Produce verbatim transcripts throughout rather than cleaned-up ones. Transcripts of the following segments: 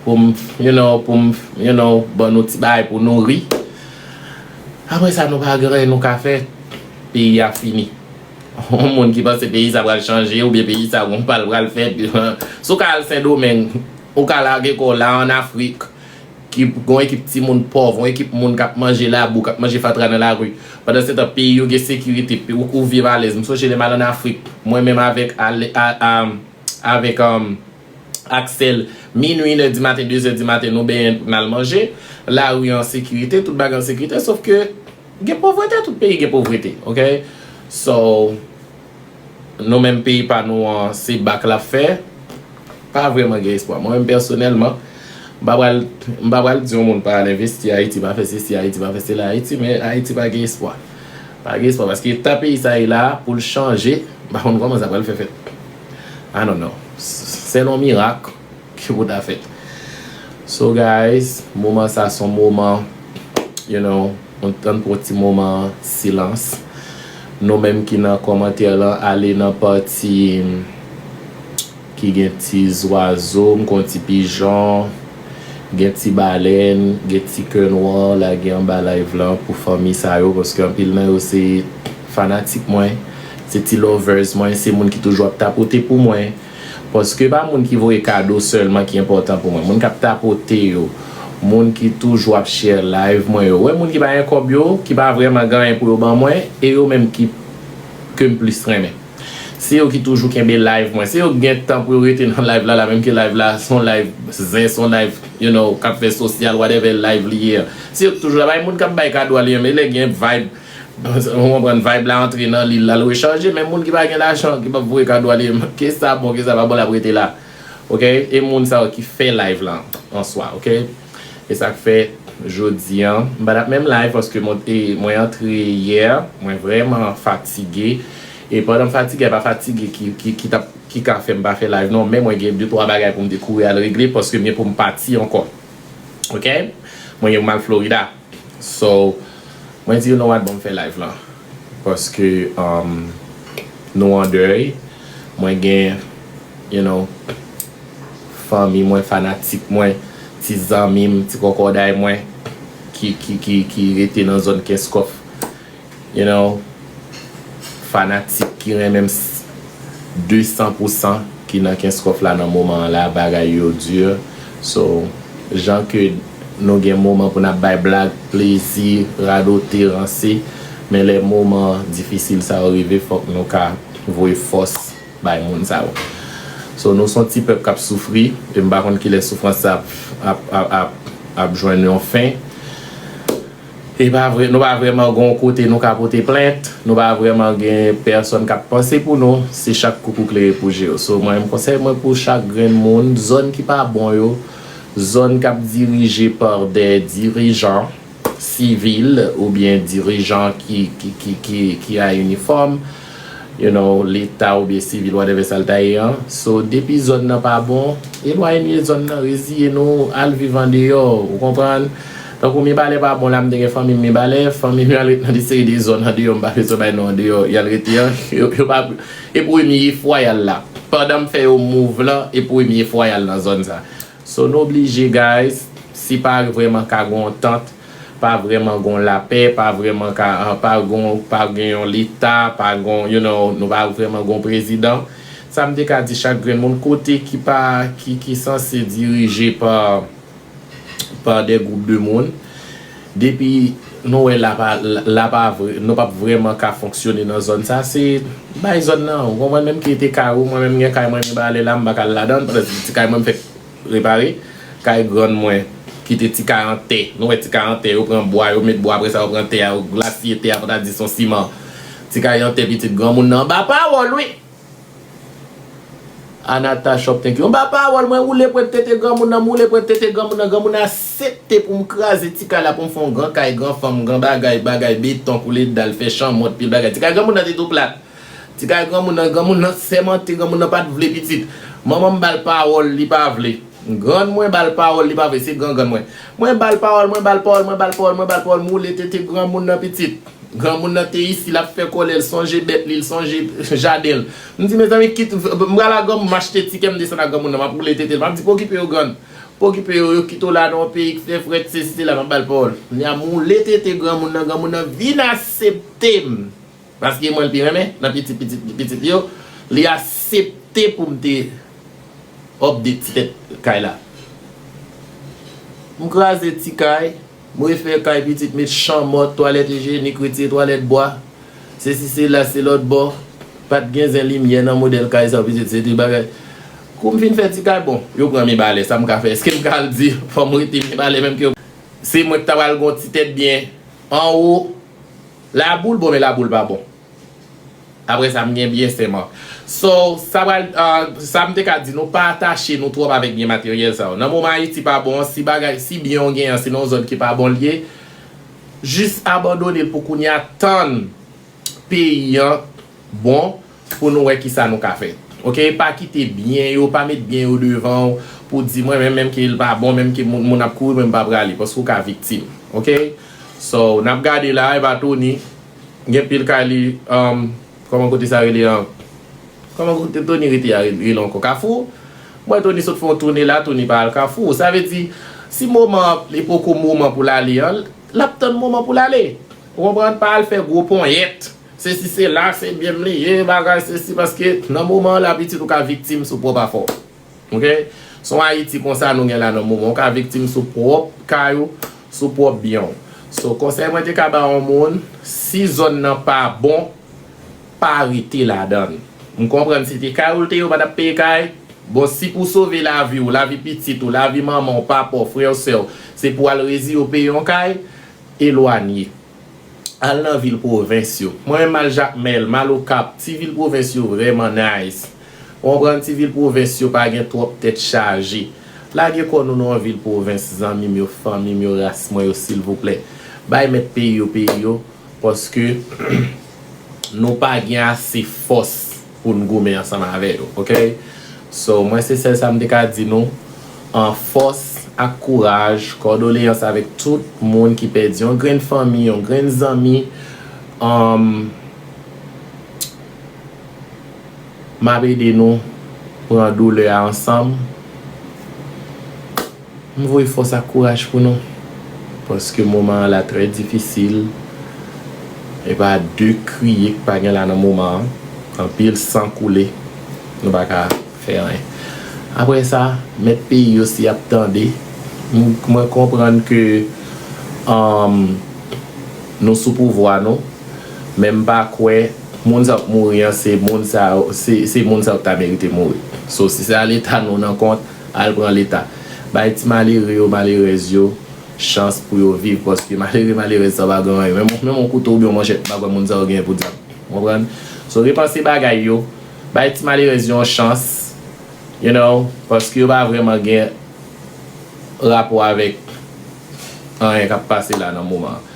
pou m, you know, pou m, you know, ban nou ti bagay pou nou ri. Apre sa, nou pa gen anyen nou ka fè. Peyi a fini. Yon moun ki panse peyi sa pral chanje oubyen peyi sa gon pa l pral fèt. Si w ka al Sendomeng, ou ka lage kò w la ann Afrik, ki gon ekip timoun pòv, yon ekip moun k ap manje labou, k ap manje fatra nan lari. Pandansetan, peyi yo gen sekirite, ou, ou viv alèz. M sonje lè m al ann Afrik, mwen menm avèk ale, a, a, avèk, um, Axel, minwi, inè di maten, dezè di maten, nou benyen, n al manje. Lari an sekirite, tout bagay an sekirite, sof ke gen povrete, tout peyi gen povrete, oke? So, nou menm peyi pa nou an, se bak l ap fè, pa vrèman gen espwa. Mwen menm pèsonèlman, m pa pral, m pa pral di yon moun pa al envesti Ayiti, pa fè sesi Ayiti, pa fè sela Ayiti, men Ayiti pa gen espwa. Pa gen espwa, paske eta peyi sa ye la, pou l chanje, m pa konn kòman sa pral fè fèt. I don't know. Sèl yon mirak ki pou ta fèt. So guys, moman sa se yon moman, you know, nou tann pou yon ti moman silans. Nou menm ki nan kòmantè lan, ale nan pati ki gen ti zwazo, m konn ti pijon, gen ti balèn, gen ti kè nwa, lage anba live lan pou fanmi sa yo, paske anpil nan yo se fanatik mwen, se ti lovers mwen, se moun ki toujou ap tapote pou mwen. Paske pa moun ki voye kado sèlman ki enpòtan pou mwen. Moun k ap tapote yo, moun ki toujou ap share live mwen yo. Wè moun ki pa gen kòb yo, ki pa vrèman gen anyen pou yo ban mwen, e yo menm ki, ke m plis renmen. Se yo ki toujou kenbe live mwen. Se yo ki gen tan pou yo rete nan live la, la menm ke live la, se yon live zen, se yon live, you know, k ap fè sosyal, whatever live li ye. Se yo ki toujou la. Pa gen moun k ap bay kado a li menm, e lè gen vibe, ou konprann, vibe la antre nan li, l al rechaje, men moun ki pa gen lajan, ki p ap voye kado a li menm, ke sa bon, ke sa pa bon, l ap rete la. Oke? E moun sa yo ki fè live la an swa, oke? E sa k fè jodi an, m pa t ap menm live paske mwen, e, mwen antre yè, mwen vrèman fatige. E pandan m fatige, pa fatige ki, ki, ki t ap, ki ka fè m pa fè live non, men mwen gen de twa bagay pou m te kouri al regle paske m gen pou m pati ankò. Oke? Mwen gen pou m al Florida. So, mwen di, you know what, bon, m fè live lan. Paske, um, nou an dèy. Mwen gen, you know, fanmi mwen, fanatik mwen, ti zanmi m, ti kòkòday mwen, ki, ki, ki, ki rete nan zòn Kenskòf. You know, fanatik ki renmen m s-, de san pou san ki nan Kenskòf la nan moman an la, bagay yo di. So, jan ke nou gen moman pou n ap bay blag, plezi, radote, ranse, men lè moman difisil sa yo rive, fòk nou ka voye fòs bay moun sa yo. So, nou se yon ti pèp k ap soufri, e m pa konn kilè soufrans sa ap, ap, ap, ap, ap jwenn yon fen. E pa vre, nou pa vrèman gen yon kote nou ka pote plent, nou pa vrèman gen pèsonn k ap panse pou nou, se chak koukou klere pou je yo. So, mwen menm, konsèy mwen pou chak grenn moun, zòn ki pa bon yo, zòn k ap dirije pa de dirijan sivil oubyen dirijan ki, ki, ki, ki, ki a inifòm, you know, leta oubyen sivil, whatever sa l ta ye an. So, depi zòn nan pa bon, elwaye zòn nan, reziye nou, al viv andeyò, ou konprann? Tankou Mibalè pa bon la, m te gen fanmi m Mibalè, fanmi m yo al ret nan de seri de zòn andeyò, m pa bezwen bay non andeyò, y al rete an, yo, yo pa, e premye fwa y al la. Pandan m fè yo move lan, e premye fwa y al nan zòn sa. So, nou oblije, guys, si pa vrèman ka gen yon antant, pa vrèman gon lapè, pa vrèman ka, pa gon, pa gen yon leta, pa gon, you know, nou pa vrèman gon prezidan. Sa m te ka di chak grenn moun kote ki pa, ki, ki sanse dirije pa, pa de gwoup de moun. Depi nou wè la pa, la pa vre, nou p ap vrèman ka fonksyone nan zòn sa, se bay zòn nan. Ou konprann, menm ki te kay ou, mwen menm gen kay mwen Mibalè la, m pa ka al ladan l, pandan se ti kay mwen m fèk repare, kay grann mwen, ki te ti kay an tè. Nou wè ti kay an tè, yo pran bwa, yo met bwa, apre sa yo pran tè a, yo glasye tè a, pou ta di se yon siman. Ti kay an tè pitit, granmoun nan anba pawòl, wi. Anata Shop, thank you. Anba pawòl, mwen woule pwent tete granmoun nan, m woule pwent tete granmoun nan, granmoun nan aksepte pou m kraze ti kay la, pou m fè yon gran kay, gran fanm, gran bagay, bagay, beton, koule dal, fè chanm, mont pil bagay. Ti kay granmoun nan te tou plat. Ti kay granmoun nan, granmoun nan sèmante, granmoun nan pa t vle pitit. Manman m ba l pawòl, li pa vle. Grann mwen ba l pawòl, li pa vle, se gran grann mwen. Mwen ba l pawòl, mwen ba l pawòl, mwen ba l pawòl, mwen ba l pawòl, m woule tete granmoun nan pitit. Granmoun nan te isi, l ap fè kòlè, l sonje bèt li, l sonje jaden l. M di, mezanmi, kit, m pral a granmoun, m achte tikè, m desann ak granmoun nan, m ap woule tete l. M ap di, pa okipe yo, grann. Pa okipe yo, yo kite w la nan yon peyi ki fè frèt, sesi, sela, m ap ba l pawòl. Kounye a, m woule tete granmoun nan, granmoun nan vin aksepte m. Paske mwen l pi renmen, nan pitit, pitit, pitit li yo, li aksepte pou m te update ti tèt kay la. M kraze ti kay, m refè kay pitit, met chanmòt, twalèt ijyenik, retire twalèt bwa. Sesi, sela, se lòt bò. Pa t gen zen limyè nan modèl kay sa yo, pitit, se te bagay. Kou m fin fè ti kay, bon, yo pran mibalè, sa m ka fè? Èske m ka al di, fò m rete mibalè menm ke se mwen ki ta pral gon ti tèt byen anwo? Laboul bon, men laboul pa bon. Apre sa, m gen byen sèman. So, sa pral, ah, sa m te ka di nou, pa atache nou twòp avèk byen materyèl sa yo. Nan moman Ayiti pa bon an, si bagay, si byen w gen an, se nan yon zòn ki pa bon l ye, jis abandone l pou kounye a, tann peyi an bon pou nou wè kisa nou ka fè. Oke, pa kite byen yo, pa met byen yo devan w pou di mwen menm, menm ke l pa bon, menm ke moun, moun ap kouri, mwen m pa prale, paske w ka viktim. Oke? So, n ap gade la, e pa Tony, gen pil kay li, um, kòman kote sa rele an? Kòman kote Tony rete a rele ankò? Kafou? Mwen Tony sot fè yon toune la, Tony pa al Kafou. Sa vle di, si moman an li poko moman pou l ale an, l ap tann moman pou l ale. Ou konprann? Pa al fè gwo ponyèt. Sesi, sela, se byen m li ye, bagay, sesi, paske nan moman an la, pitit, ou ka viktim sou pwòp afè w. Oke? Se yon Ayiti konsa nou gen la nan moman. Ou ka viktim sou pwòp kay ou, sou pwòp byen w. So, konsèy mwen te ka ba yon moun, si zòn nan pa bon, pa rete ladan l. M konprann si te kay ou l te ye, ou pa t ap peye kay. Bon, si pou sove lavi w, lavi pitit ou, lavi manman w, papa w, frè w, sè w, se pou w al reziye w peye yon kay, elwanye. Al nan vil pwovens yo. Mwen menm m al Jakmèl, m al Okap, ti vil pwovens yo vrèman nice. Ou konprann, ti vil pwovens yo pa gen twòp tèt chaje. Lage kò nou nan yon vil pwovens, zanmi m yo, fanmi m yo, ras mwen yo, silvouplè. Bay mèt peyi yo peyi yo, paske nou pa gen ase fòs pou n goumen ansanm avè yo, oke? So, mwen se sèl sa m te ka di nou, an fòs ak kouraj, kondoleyans avèk tout moun ki pèdi yon grenn fanmi, yon grenn zanmi. Um, m ap ede nou pran doulè a ansanm. M voye fòs ak kouraj pou nou, paske moman an la trè difisil. E pa de kriye k pa gen la nan moman an. Anpil san koule. Nou pa ka fè anyen. Apre sa, mèt peyi yo si y ap tande, m, mwen konprann ke, um, nou sou pouvwa nou, men m pa kwè moun sa ap mouri an, se moun sa, se, se moun sa yo k ta merite mouri. So, si se a leta nou nan kont, al pran leta. Bay ti malere yo, malerèz yo, chans pou yo viv, paske malere, malerèz sa yo pa gen anyen. Menm, menm yon kouto oubyen yon manchèt, m pa kwè moun sa yo gen pou dyab. Ou konprann? So, repanse bagay yo, bay ti malerèz yo yon chans, you know, paske yo pa vrèman gen rapò avèk anyen k ap pase la nan moman an.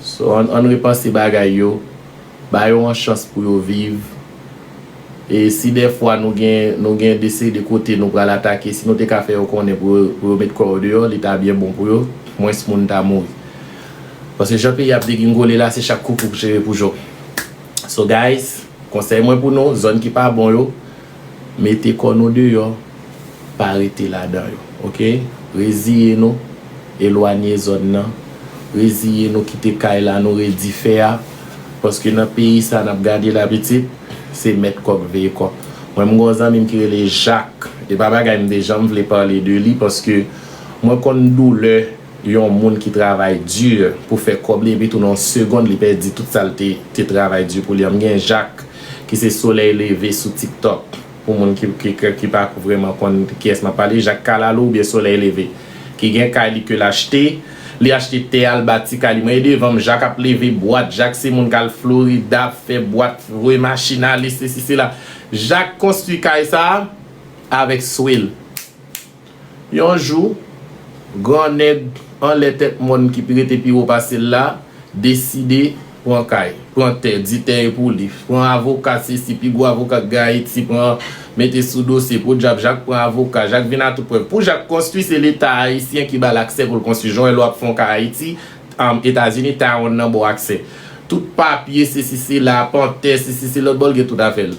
So, ann, ann repanse bagay yo, ba yo yon chans pou yo viv. E si dèfwa nou gen, nou gen de seri de kote nou pral atake, si nou te ka fè yo konnen pou yo, pou yo met kò yo deyò, li ta byen bon pou yo, mwens moun ta mouri. Paske jan peyi ap degringole la, se chak kou pou cheve pou jo. So, guys, konsèy mwen pou nou, zòn ki pa bon yo, mete kò nou deyò, pa rete ladan yo, oke? Reziye nou, elwanye zòn nan, reziye nou, kite kay la, nou redi fè a, paske nan peyi sa n ap gade la, pitit, se mèt kòk veye kòk. Mwen, m gen yon zanmi m ki rele Jak, e pa bagay m te janm vle pale de li, paske mwen konn doulè yon moun ki travay di pou fè kòb li, epi tou nan yon segonn, li pèdi tout sa l te, te travay di pou li an. M gen Jak, ki se Solèy Leve sou TikTok. Pou moun ki, ki, ki, ki pa vrèman konn kiyès m ap pale, Jak Kalalou oubyen Solèy Leve. Ki gen kay li ke l achte, li achte tè a, l bati kay li. Mwen, e devan m, Jak ap leve bwat, Jak se moun k al Florida, ap fè bwat, voye machin ale, sesi, sela. Jak konstwi kay sa a avèk swe l. Yon jou, gran nèg anlè tèt mòn ki pi rete pi wo pase l la, deside pran kay, pran tè, di tè e pou li, pran avoka, sesi, pi gwo avoka k gen Ayiti, pran, mete sou dosye, podyab, Jak pran avoka, Jak vin a tout prèv. Pou Jak konstwi, se Leta ayisyen ki ba l aksè pou l konstwi. Jan w wè lè w ap fè yon kay Ayiti, um, Etazini, Taiwan nan ba w aksè. Tout papye, sesi, sela, pantè, sesi, se lòt bò l gen tout afè l.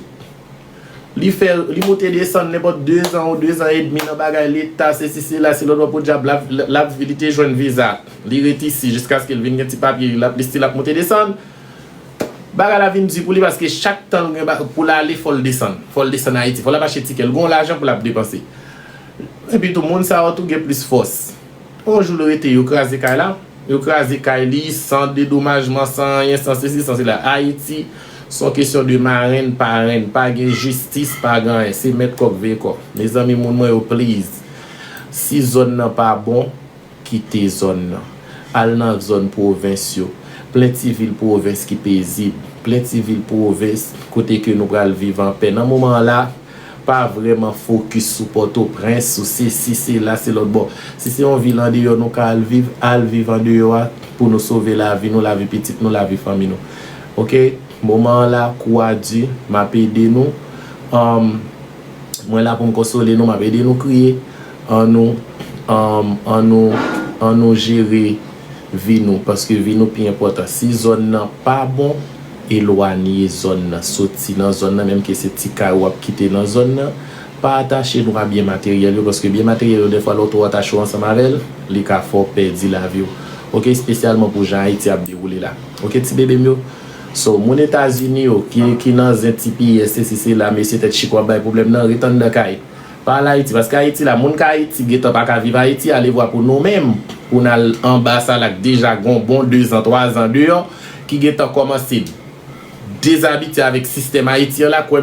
Li fè, li moute desann nenpòt de zan ou de zan edmi nan bagay leta, sesi sela, se lòt bò podyab, l ap, l ap, li te jwenn viza. Li ret isi jiskaske l vin gen ti papye, li ap, li still ap moute desann. Bagay la vin di pou li paske chak tan l gen ba- pou l ale, fò l desann. Fò l desann Ayiti. Fò l ap achte tikè. L gen yon lajan pou l ap depanse. Epi tou, moun sa yo tou gen plis fòs. Yon jou l rete, yo kraze kay la. Yo kraze kay li san dedomajman, san anyen, san sesi, san sela. Ayiti, se yon kesyon de marenn, parenn. Pa gen jistis, pa gen anyen. Se mèt kòk veye kòk. Mezanmi, moun mwen yo, please. Si zòn nan pa bon, kite zòn nan. Al nan zòn pwovens yo. Plen ti vil pwovens ki pezib. Plen ti vil pwovens kote ke nou pral viv anpè. Nan moman an la, pa vrèman fokis sou Pòtoprens, sou sesi, sela, se lòt bò. Si se yon vil andeyò nou ka al viv, al viv andeyò a pou nou sove lavi nou, lavi pitit nou, lavi fanmi nou. Oke? Moman an la, kou a di, m ap ede nou. Um, mwen la pou m konsole nou, m ap ede nou kriye. An nou, um, an nou, an nou jere vi nou, paske vi nou pi enpòtan. Si zòn nan pa bon, elwanye zòn nan, soti nan zòn nan, menm ke se ti kay w ap kite nan zòn nan. Pa atache nou a byen materyèl yo, paske byen materyèl yo, dèfwa, lè w twò atache w ansanm avè l, li ka fè w pèdi lavi w. Oke, espesyalman pou jan Ayiti ap dewoule la. Oke, ti bebe m yo? So, moun Etazini yo, ki, ki nan zen T P S, sesi, sela, mesye tèt chik w ap bay pwoblèm nan, ret anndan kay. Pa al Ayiti, paske Ayiti la, moun k Ayiti gentan pa ka viv Ayiti, alevwa pou nou menm, pou n al anba sa la k deja gon bon de zan, twa zan deyò, ki gentan kòmanse dezabitye avèk sistèm Ayiti an la, kwè m